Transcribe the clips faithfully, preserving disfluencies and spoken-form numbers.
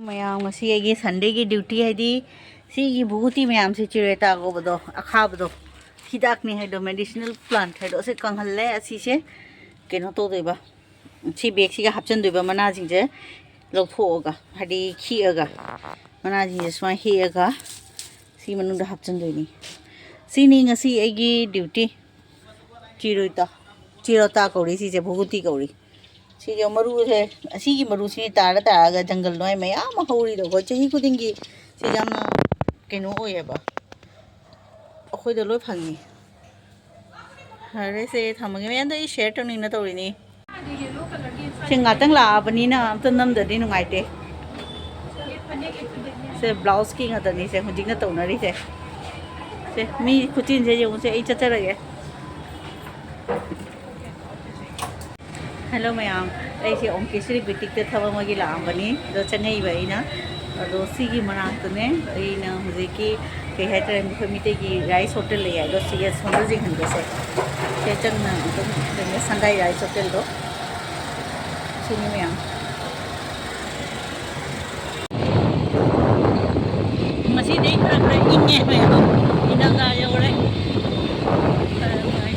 ꯃꯌꯥꯝ, ꯉꯁꯤ ꯑꯩꯒꯤ Sundayꯒꯤ duty ꯍꯥꯏꯗꯤ ꯁꯤꯒꯤ ꯚꯨꯒꯨꯇꯤ ꯃꯌꯥꯝꯁꯦ, ꯆꯤꯔꯦꯇꯥ ꯀꯧꯕꯗꯣ, ꯑꯈꯥꯕꯗꯣ, ꯍꯤꯗꯥꯛꯅꯤ ꯍꯥꯏꯗꯣ, medicinal plant ꯍꯥꯏꯗꯣ, ꯑꯁꯤ ꯀꯪꯍꯜꯂꯦ꯫ ꯑꯁꯤꯁꯦ ꯀꯩꯅꯣ ꯇꯧꯗꯣꯏꯕ, ꯁꯤ bagꯁꯤꯒ ꯍꯥꯞꯆꯤꯟꯗꯣꯏꯕ, ꯃꯅꯥꯁꯤꯡꯁꯦ ꯂꯧꯊꯣꯛꯑꯒ, ꯍꯥꯏꯗꯤ ꯈꯤꯛꯑꯒ, ꯃꯅꯥꯁꯤꯡꯁꯦ ꯁꯨꯃꯥꯏꯅ ꯍꯦꯛꯑꯒ ꯁꯤ ꯃꯅꯨꯡꯗ ꯍꯥꯞꯆꯤꯟꯗꯣꯏꯅꯤ꯫ ꯁꯤꯅꯤ ꯉꯁꯤ ꯑꯩꯒꯤ duty꯫ ꯆꯤꯔꯣꯏꯇꯥ, ꯆꯤꯔꯣꯇꯥ ꯀꯧꯔꯤ ꯁꯤꯁꯦ, ꯚꯨꯒꯨꯇꯤ ꯀꯧꯔꯤ꯫ ꯁꯤꯁꯦ ꯃꯔꯨꯁꯦ, ꯑꯁꯤꯒꯤ ꯃꯔꯨꯁꯤꯅꯦ ꯇꯥꯔ ꯇꯥꯔꯒ ꯖꯪꯒꯜ ꯅꯨꯡꯉꯥꯏ ꯃꯌꯥꯝ ꯑꯃ ꯍꯧꯔꯤꯗꯣ꯫ ꯑꯩꯈꯣꯏ ꯆꯍꯤ ꯈꯨꯗꯤꯡꯒꯤ ꯁꯤ ꯌꯥꯝꯅ ꯀꯩꯅꯣ ꯑꯣꯏꯌꯦꯕ, ꯑꯩꯈꯣꯏꯗ ꯂꯣꯏ ꯐꯪꯉꯤ꯫ ꯐꯔꯦꯁꯦ, ꯊꯝꯃꯒꯦ꯫ ꯃꯌꯥꯝꯗ ꯑꯩ share ꯇꯧꯅꯤꯡꯅ ꯇꯧꯔꯤꯅꯤ꯫ ꯁꯤ ꯉꯥꯛꯇꯪ ꯂꯥꯛꯑꯕꯅꯤꯅ ꯑꯝꯇ ꯅꯝꯗꯗꯤ ꯅꯨꯡꯉꯥꯏꯇꯦ꯫ ꯁꯦ, ꯕ꯭ꯂꯥꯎꯁꯀꯤ ꯉꯥꯛꯇꯅꯤ ꯁꯦ ꯍꯧꯖꯤꯛꯅ ꯇꯧꯅꯔꯤꯁꯦ꯫ ꯁꯦ, ꯃꯤ ꯈꯨꯆꯤꯟꯁꯦ ꯌꯦꯡꯉꯨꯁꯦ, ꯑꯩ ꯆꯠꯆꯔꯒꯦ꯫ ꯍꯦꯜꯂꯣ ꯃꯌꯥꯝ, ꯑꯩꯁꯦ ꯑꯣꯝꯀꯦꯁ꯭ꯋꯔꯤ ꯕꯨꯇꯤꯛꯇ ꯊꯕꯛ ꯑꯃꯒꯤ ꯂꯥꯛꯑꯝꯕꯅꯤ, ꯑꯗꯣ ꯆꯪꯉꯛꯏꯕ ꯑꯩꯅ꯫ ꯑꯗꯣ ꯁꯤꯒꯤ ꯃꯅꯥꯛꯇꯅꯦ ꯑꯩꯅ ꯍꯧꯖꯤꯛꯀꯤ, ꯀꯩ ꯍꯥꯏꯇꯥꯔꯦ, ꯃꯈꯣꯏ ꯃꯤꯇꯩꯒꯤ rice hotel ꯂꯩ ꯍꯥꯏꯗꯣ, ꯁꯤꯒ ꯁꯣꯝꯗ ꯌꯦꯡꯍꯟꯒꯦꯁꯦ꯫ ꯁꯦ ꯆꯪꯅ ꯑꯗꯨꯝ ꯀꯩꯅꯣ, ꯁꯪꯒꯥꯏ rice hotelꯗꯣ꯫ ꯁꯤꯅꯤ ꯃꯌꯥꯝ꯫ ꯉꯁꯤꯗꯤ ꯈꯔ ꯈꯔ ꯏꯪꯉꯦ ꯃꯌꯥꯝ, ꯏꯅꯒꯥ ꯌꯧꯔꯦ꯫ ꯈꯔ ꯅꯨꯡꯉꯥꯏ꯫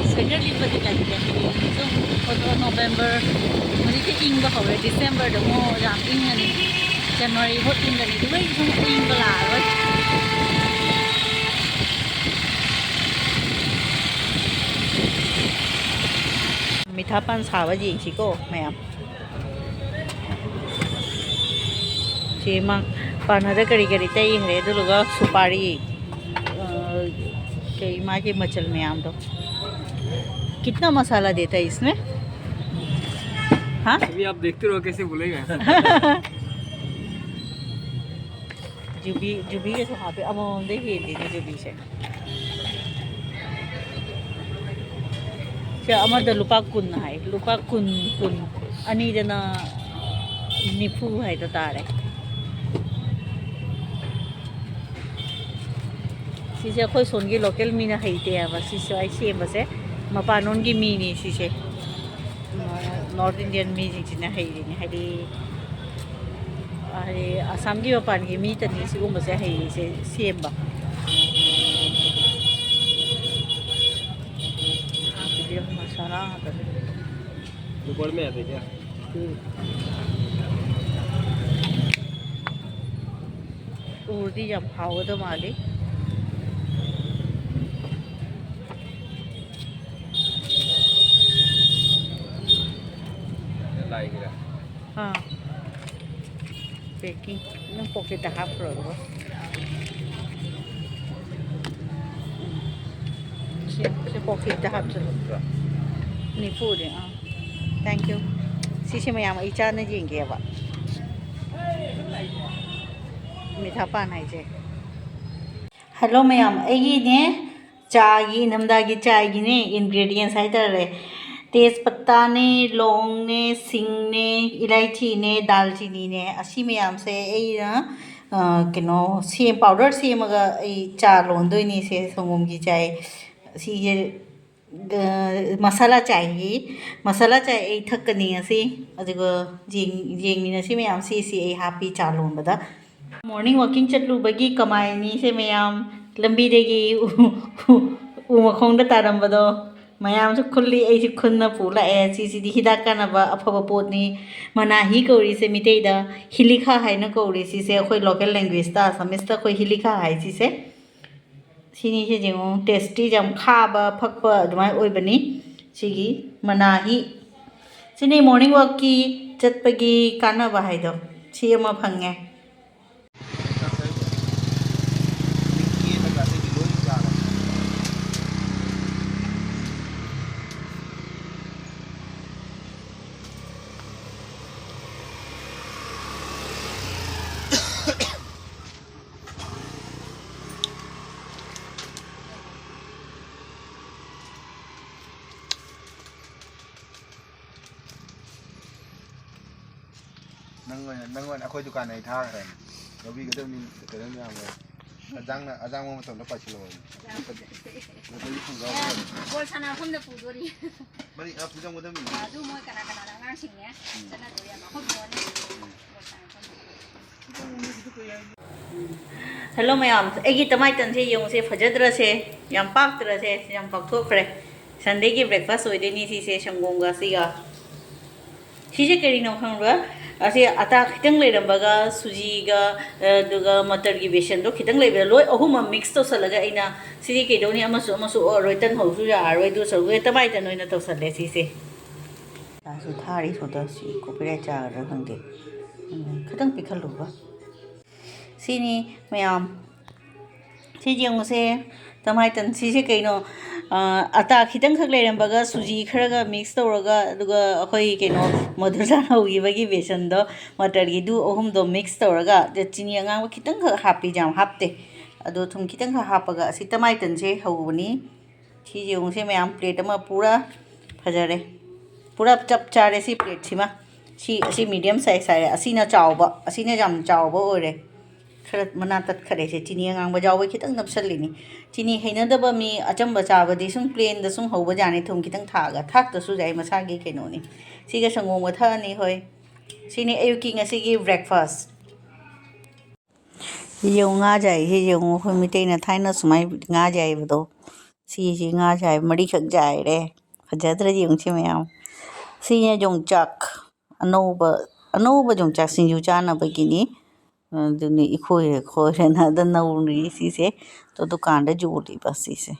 Sweater ꯂꯤꯠꯄꯗꯤ ꯂꯩꯇꯦ꯫ ꯁꯨꯝ ꯑꯣꯛꯇꯣꯕꯔ, ꯅꯣꯕꯦꯝꯕꯔ, ꯍꯧꯖꯤꯛꯇꯤ ꯏꯪꯕ ꯍꯧꯔꯦ꯫ ꯗꯤꯁꯦꯝꯕꯔꯗ ꯑꯃꯨꯛ ꯌꯥꯝ ꯏꯪꯉꯅꯤ, ꯖꯅꯋꯥꯔꯤ ꯐꯥꯎ ꯏꯪꯒꯅꯤ, ꯑꯗꯨꯒ ꯁꯨꯝ ꯏꯪꯕ ꯂꯥꯛꯑꯔꯣꯏ꯫ ꯃꯤꯊꯥ ꯄꯥꯟ ꯁꯥꯕ ꯌꯦꯡꯁꯤꯀꯣ ꯃꯌꯥꯝ꯫ ꯁꯤ ꯃꯥ ꯄꯥꯟꯅꯗ ꯀꯔꯤ ꯀꯔꯤ ꯇꯩꯈ꯭ꯔꯦ, ꯑꯗꯨꯗꯨꯒ ꯁꯨꯄꯥꯔꯤ, ꯑ, ꯀꯩ ꯃꯥꯒꯤ ꯃꯆꯜ ꯃꯌꯥꯝꯗꯣ꯫ कितना मसाला देता है इसमें? हाँ? अभी आप देखते रहो कैसे बोलेगा। ꯖꯨꯕꯤ, ꯖꯨꯕꯤꯒꯁꯨ ꯍꯥꯞꯄꯦ, ꯑꯃꯃꯝꯗ ꯍꯦꯜꯂꯤꯅꯦ ꯖꯨꯕꯤꯁꯦ꯫ ꯁꯦ ꯑꯃꯗ ꯂꯨꯄꯥ ꯀꯨꯟ ꯍꯥꯏ, ꯂꯨꯄꯥ ꯀꯨꯟ, ꯀꯨꯟ, ꯑꯅꯤꯗꯅ ꯅꯤꯐꯨ ꯍꯥꯏꯗꯣ ꯇꯥꯔꯦ꯫ ꯁꯤꯁꯦ ꯑꯩꯈꯣꯏ ꯁꯣꯝꯒꯤ local ꯃꯤꯅ ꯍꯩꯇꯦ ꯍꯥꯏꯕ, ꯁꯤꯁꯨ ꯑꯩ ꯁꯦꯝꯕꯁꯦ ꯃꯄꯥꯟꯂꯣꯝꯒꯤ ꯃꯤꯅꯤ ꯁꯤꯁꯦ꯫ North Indian ꯃꯤꯁꯤꯡꯁꯤꯅ ꯍꯩꯔꯤꯅꯤ, ꯍꯥꯏꯗꯤ, ꯑ, ꯑꯁꯥꯝꯒꯤ ꯃꯄꯥꯟꯒꯤ ꯃꯤꯇꯅꯤ ꯁꯤꯒꯨꯝꯕꯁꯦ ꯍꯩꯔꯤꯁꯦ ꯁꯦꯝꯕ꯫ ꯃꯁꯥꯂꯥ ꯉꯥꯛꯇꯅꯤ꯫ ꯎꯝ꯫ ꯎꯔꯗꯤ ꯌꯥꯝ ꯍꯥꯎꯒꯗꯧ ꯃꯥꯜꯂꯤ꯫ ꯑꯥ꯫ Packing. ꯅꯪ pocketꯇ ꯍꯥꯞꯈ꯭ꯔꯣ ꯑꯗꯨꯒ꯫ ꯁꯤ, ꯁꯤ pocketꯇ ꯍꯥꯞꯆꯜꯂꯣ꯫ ꯅꯤꯐꯨꯅꯦ, ꯑꯥ꯫ Thank you꯫ ꯁꯤꯁꯦ ꯃꯌꯥꯝ ꯑꯩ ꯆꯥꯅ ꯌꯦꯡꯒꯦꯕ꯫ ꯃꯤꯊꯥ ꯄꯥꯟ ꯍꯥꯏꯁꯦ꯫ Hello ꯃꯌꯥꯝ, ꯑꯩꯒꯤꯅꯦ ꯆꯥꯒꯤ, ꯏꯪꯊꯝꯊꯥꯒꯤ ꯆꯥꯒꯤꯅꯦ ingredients ꯍꯥꯏꯇꯥꯔꯦ꯫ ꯇꯦꯖꯄꯇꯥꯅꯦ, ꯂꯣꯡꯅꯦ, ꯁꯤꯡꯅꯦ, ꯏꯂꯥꯏꯆꯤꯅꯦ, ꯗꯥꯜꯆꯤꯅꯤꯅꯦ꯫ ꯑꯁꯤ ꯃꯌꯥꯝꯁꯦ ꯑꯩꯅ, ꯑ, ꯀꯩꯅꯣ, ꯁꯦꯝ-, powder ꯁꯦꯝꯃꯒ ꯑꯩ ꯆꯥ ꯂꯣꯟꯗꯣꯏꯅꯤ꯫ ꯁꯦ ꯁꯪꯒꯣꯝꯒꯤ ꯆꯥꯏ꯫ ꯁꯤꯁꯦ, ꯑ, ꯃꯁꯥꯂꯥ ꯆꯥꯏꯒꯤ, ꯃꯁꯥꯂꯥ ꯆꯥꯏ ꯑꯩ ꯊꯛꯀꯅꯤ ꯉꯁꯤ꯫ ꯑꯗꯨꯒ ꯌꯦꯡ-, ꯌꯦꯡꯃꯤꯟꯅꯁꯤ ꯃꯌꯥꯝ, ꯁꯤꯁꯤ ꯑꯩ ꯍꯥꯞꯄꯤ ꯆꯥ ꯂꯣꯟꯕꯗ꯫ Morning walking ꯆꯠꯂꯨꯕꯒꯤ ꯀꯃꯥꯏꯅꯤꯁꯦ ꯃꯌꯥꯝ, ꯂꯝꯕꯤꯗꯒꯤ ꯎ, ꯎ, ꯎ ꯃꯈꯣꯡꯗ ꯇꯥꯔꯝꯕꯗꯣ ꯃꯌꯥꯝꯁꯨ ꯈꯨꯜꯂꯤ, ꯑꯩꯁꯨ ꯈꯨꯟꯅ ꯄꯨ ꯂꯥꯛꯑꯦ꯫ ꯁꯤꯁꯤꯗꯤ ꯍꯤꯗꯥꯛ ꯀꯥꯟꯅꯕ ꯑꯐꯕ ꯄꯣꯠꯅꯤ꯫ ꯃꯅꯥꯍꯤ ꯀꯧꯔꯤꯁꯦ ꯃꯤꯇꯩꯗ, ꯍꯤꯂꯤꯈꯥ ꯍꯥꯏꯅ ꯀꯧꯔꯤ꯫ ꯁꯤꯁꯦ ꯑꯩꯈꯣꯏ local languageꯇ, Assamese ꯑꯩꯈꯣꯏ ꯍꯤꯂꯤꯈꯥ ꯍꯥꯏ ꯁꯤꯁꯦ꯫ ꯁꯤꯅꯤꯁꯦ ꯌꯦꯡꯉꯣ, tasty, ꯌꯥꯝ ꯈꯥꯕ ꯐꯛꯄ ꯑꯗꯨꯃꯥꯏꯅ ꯑꯣꯏꯕꯅꯤ꯫ ꯁꯤꯒꯤ ꯃꯅꯥꯍꯤ, ꯁꯤꯅꯤ morning walkꯀꯤ ꯆꯠꯄꯒꯤ ꯀꯥꯟꯅꯕ ꯍꯥꯏꯗꯣ, ꯁꯤ ꯑꯃ ꯐꯪꯉꯦ꯫ ꯅꯪ ꯑꯣꯏꯅ, ꯅꯪ ꯑꯣꯏꯅ ꯑꯩꯈꯣꯏ ꯗꯨꯀꯥꯟꯗ ꯑꯩ ꯊꯥꯈ꯭ꯔꯅꯤ꯫ ꯂꯧꯕꯤꯒꯗꯕꯅꯤ ꯀꯩꯅꯣ ꯃꯌꯥꯝꯗꯣ꯫ ꯑꯖꯥꯡꯅ, ꯑꯖꯥꯡꯕ ꯃꯇꯝꯗ ꯄꯥꯏꯁꯤꯜꯂꯛꯑꯣ꯫ ꯅꯠꯇ꯭ꯔꯗꯤ ꯈꯣꯡꯒ꯭ꯔꯥꯎ ꯕꯣꯜ ꯁꯥꯟꯅꯐꯝꯗ ꯄꯨꯗꯣꯔꯤ꯫ ꯃꯔꯤ, ꯑ, ꯄꯨꯖꯝꯒꯗꯕꯅꯤ꯫ ꯑꯗꯨ ꯃꯣꯏ ꯀꯅꯥ ꯀꯅꯥꯅꯣ ꯑꯉꯥꯡꯁꯤꯡꯅꯦ ꯎꯝ꯫ ꯆꯠꯅꯗꯣꯔꯤ ꯌꯥꯝ꯫ ꯑꯩꯈꯣꯏ ꯕꯣꯜꯅꯦ꯫ ꯎꯝ꯫ ꯕꯣꯜ ꯁꯥꯟꯅꯐꯝꯗ꯫ ꯍꯜꯂꯣ ꯃꯌꯥꯝ, ꯑꯩꯒꯤ ꯇꯃꯥꯏꯇꯟꯁꯦ ꯌꯦꯡꯉꯨꯁꯦ, ꯐꯖꯗ꯭ꯔꯁꯦ? ꯌꯥꯝ ꯄꯥꯛꯇ꯭ꯔꯁꯦ? ꯌꯥꯝ ꯄꯥꯛꯊꯣꯛꯈ꯭ꯔꯦ꯫ ꯁꯟꯗꯦꯒꯤ ꯕ꯭ꯔꯦꯛꯐꯥꯁ ꯑꯣꯏꯗꯣꯏꯅꯤ ꯁꯤꯁꯦ, ꯁꯪꯒꯣꯝꯒ ꯁꯤꯒ꯫ ꯁꯤꯁꯦ ꯀꯔꯤꯅꯣ ꯈꯪꯕ꯭ꯔꯥ? ꯑꯁꯤ ꯑꯇꯥ ꯈꯤꯇꯪ ꯂꯩꯔꯝꯕꯒ, ꯁꯨꯖꯤꯒ, ꯑꯗꯨꯒ ꯃꯇꯔꯒꯤ ꯕꯦꯁꯟꯗꯣ ꯈꯤꯇꯪ ꯂꯩꯕꯗ, ꯂꯣꯏ ꯑꯍꯨꯝꯃꯛ ꯃꯤꯛꯁ ꯇꯧꯁꯜꯂꯒ ꯑꯩꯅ, ꯁꯤꯗꯤ ꯀꯩꯗꯧꯅꯤ, ꯑꯃꯁꯨ ꯑꯃꯁꯨ ꯑꯣꯏꯔꯣꯏ, ꯇꯟ ꯍꯧꯕꯁꯨ ꯌꯥꯔꯔꯣꯏ, ꯑꯗꯨ ꯁꯔꯨꯛ ꯇꯃꯥꯏꯇꯟ ꯑꯣꯏꯅ ꯇꯧꯁꯜꯂꯦ ꯁꯤꯁꯦ꯫ ꯆꯥꯁꯨ ꯊꯥꯔꯤ ꯁꯣꯗꯥ, ꯁꯤ ꯀꯣꯄꯤꯔꯥꯏꯠ ꯆꯥꯒꯗ꯭ꯔꯥ ꯈꯪꯗꯦ꯫ ꯎꯝ, ꯈꯤꯇꯪ ꯄꯤꯛꯍꯜꯂꯨꯕ꯫ ꯁꯤꯅꯤ ꯃꯌꯥꯝ꯫ ꯁꯤ ꯌꯦꯡꯉꯨꯁꯦ, ꯇꯃꯥꯏꯇꯟ ꯁꯤꯁꯦ ꯀꯩꯅꯣ? ꯑꯥ, ꯑꯇꯥ ꯈꯤꯇꯪꯈꯛ ꯂꯩꯔꯝꯕꯒ, ꯁꯨꯖꯤ ꯈꯔꯒ ꯃꯤꯛꯁ ꯇꯧꯔꯒ, ꯑꯗꯨꯒ ꯑꯩꯈꯣꯏ ꯀꯩꯅꯣ, ꯃꯣꯗꯨꯁꯥꯅ ꯍꯧꯈꯤꯕꯒꯤ ꯕꯦꯁꯟꯗꯣ, ꯃꯇꯔꯒꯤꯗꯨ ꯑꯍꯨꯝꯗꯣ ꯃꯤꯛꯁ ꯇꯧꯔꯒ, ꯑꯗ ꯆꯤꯅꯤ ꯑꯉꯥꯡꯕ ꯈꯤꯇꯪꯈꯛ ꯍꯥꯞꯄꯤ, ꯌꯥꯝ ꯍꯥꯞꯇꯦ꯫ ꯑꯗꯣ ꯊꯨꯝ ꯈꯤꯇꯪꯈꯛ ꯍꯥꯞꯄꯒ ꯑꯁꯤ ꯇꯃꯥꯏꯇꯟꯁꯦ ꯍꯧꯕꯅꯤ꯫ ꯁꯤ ꯌꯦꯡꯉꯨꯁꯦ ꯃꯌꯥꯝ, ꯄ꯭ꯂꯦꯠ ꯑꯃ ꯄꯨꯔꯥ ꯐꯖꯔꯦ, ꯄꯨꯔꯥ ꯆꯞ ꯆꯥꯔꯦ ꯁꯤ ꯄ꯭ꯂꯦꯠꯁꯤꯃ꯫ ꯁꯤ, ꯑꯁꯤ ꯃꯤꯗꯤꯌꯝ ꯁꯥꯏꯖ ꯍꯥꯏꯔꯦ, ꯑꯁꯤꯅ ꯆꯥꯎꯕ, ꯑꯁꯤꯅ ꯌꯥꯝ ꯆꯥꯎꯕ ꯑꯣꯏꯔꯦ꯫ ꯈꯔ ꯃꯅꯥ ꯇꯠꯈꯔꯦ꯫ ꯁꯦ ꯆꯤꯅꯤ ꯑꯉꯥꯡꯕ ꯌꯥꯎꯕꯩ ꯈꯤꯇꯪ ꯅꯞꯁꯜꯂꯤꯅꯤ꯫ ꯆꯤꯅꯤ ꯍꯩꯅꯗꯕ ꯃꯤ, ꯑꯆꯝꯕ ꯆꯥꯕꯗꯤ ꯁꯨꯝ ꯄ꯭ꯂꯦꯟꯗ ꯁꯨꯝ ꯍꯧꯕ ꯌꯥꯅꯤ, ꯊꯨꯝ ꯈꯤꯇꯪ ꯊꯥꯛꯑꯒ, ꯊꯥꯛꯇꯁꯨ ꯌꯥꯏ, ꯃꯁꯥꯒꯤ ꯀꯩꯅꯣꯅꯤ꯫ ꯁꯤꯒ ꯁꯪꯒꯣꯝꯒ ꯊꯛꯑꯅꯤ꯫ ꯍꯣꯏ, ꯁꯤꯅꯤ ꯑꯌꯨꯛꯀꯤ ꯉꯁꯤꯒꯤ ꯕ꯭ꯔꯦꯛꯐꯥꯁ꯫ ꯌꯦꯡꯉꯨ, ꯉꯥ ꯌꯥꯏꯁꯦ ꯌꯦꯡꯉꯨ, ꯑꯩꯈꯣꯏ ꯃꯤꯇꯩꯅ ꯊꯥꯏꯅ ꯁꯨꯃꯥꯏꯅ ꯉꯥ ꯌꯥꯏꯕꯗꯣ, ꯁꯤꯁꯤ ꯉꯥ ꯌꯥꯏ ꯃꯔꯤꯈꯛ ꯌꯥꯏꯔꯦ꯫ ꯐꯖꯗ꯭ꯔꯥ ꯌꯦꯡꯉꯨꯁꯤ ꯃꯌꯥꯝ꯫ ꯁꯤꯅ ꯌꯣꯡꯆꯥꯛ ꯑꯅꯧꯕ, ꯑꯅꯧꯕ ꯌꯣꯡꯆꯥꯛ ꯁꯤꯡꯖꯨ ꯆꯥꯅꯕꯒꯤꯅꯤ꯫ ꯑꯗꯨꯅꯤ ꯏꯈꯣꯏꯔꯦ ꯈꯣꯏꯔꯦꯅ ꯑꯗ ꯅꯧꯔꯤ ꯁꯤꯁꯦ꯫ ꯑꯗꯣ ꯗꯨꯀꯥꯟꯗ ꯌꯣꯜꯂꯤꯕ ꯁꯤꯁꯦ꯫